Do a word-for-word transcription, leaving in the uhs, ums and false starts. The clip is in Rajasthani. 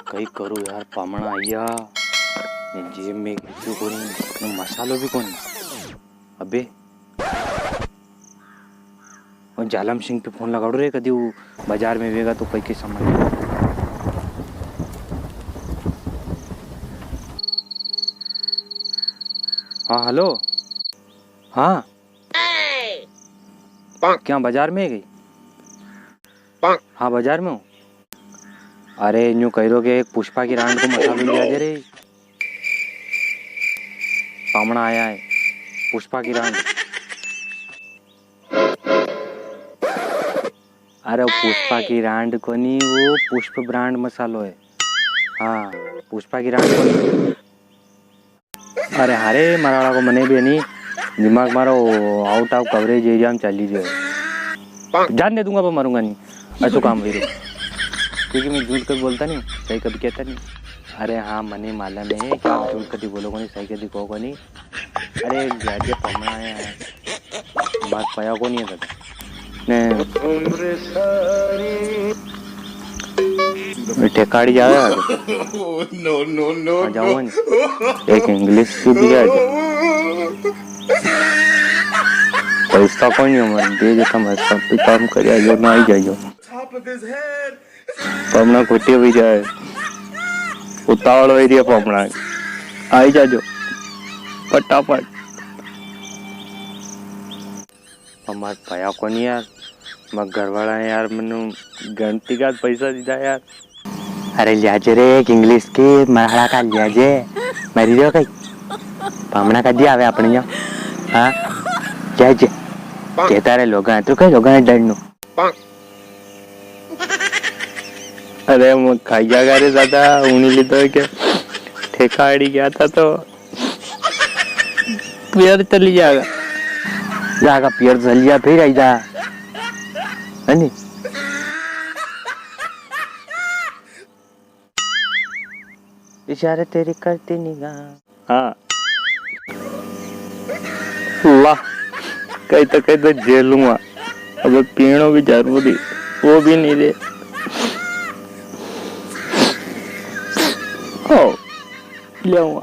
कई करूँ यार, पामणा आया, ने जेब में एक रुपयो कोनी, ने मसालो भी कोनी। अबे, और जालम सिंह पे फोन लगाड़ो रे, कदी वो बाजार में वेगा तो कई कई सामान। हाँ, हेलो। हाँ। क्या बाजार में है कई? हाँ, बाजार में हूँ। अरे, न्यू कई रो के एक पुष्पा की रांड को मसालो लिया दे रे। पामणा आया है, पुष्पा की रांड। अरे, वो पुष्पा की रांड कोनी, वो पुष्प ब्रांड मसालो है। हाँ, पुष्पा की रांड कोनी। अरे हाँ रे, मारा वाला को मने भी नी, दिमाग मारो out of coverage area में चाली रह्यो है। जान दे दूंगा, पर मरूंगा नी, ऐसो काम वई रह्यो। क्योंकि मैं झूठ कभी बोलता नी, सही कभी कहता नी। अरे हाँ, मने मालूम है कि आप झूठ कभी बोलो कोनी, सही कभी कहो कोनी। अरे, ब्याजे पामणा है, बात पया कोनी है दादा। ने ठेकाड़ी जावे आगे। नो, नो, नो, आ जाओ नी। एक इंग्लिश की भी आ जाओ। पैसा कोनी है मारे, दे देता मैं, सब भी काम कर, आ जाओ, ना आई जाओ। पामणा खोटी हुई जाए, उतावल हुई रही है पामणा, आई जाजो फटाफट। हमार पया कोनी यार, मारा घर वाला ने यार मनु गणती का पैसा दीधा यार। अरे लियाजे रे, एक इंग्लिश की मराड़ा का लियाजे, मरी रहो कई। पामणा कदी आवे अपने यहाँ? हाँ, लियाजे। कहता रे लोगा, तू कई लोगा ने डरनू। अरे, मैं खाई गया रे दादा, उन्हीं ली तो के ठेकाड़ी गया था तो पियर चली जाएगा। जाएगा पियर चली जा, फिर आई जा। है नी? इशारे तेरी करती निगाह। हाँ। ला, कई तो, कई तो जेलूंगा। अब पीणो भी जरूरी, वो भी नी दे। ओ, ले आऊंगा।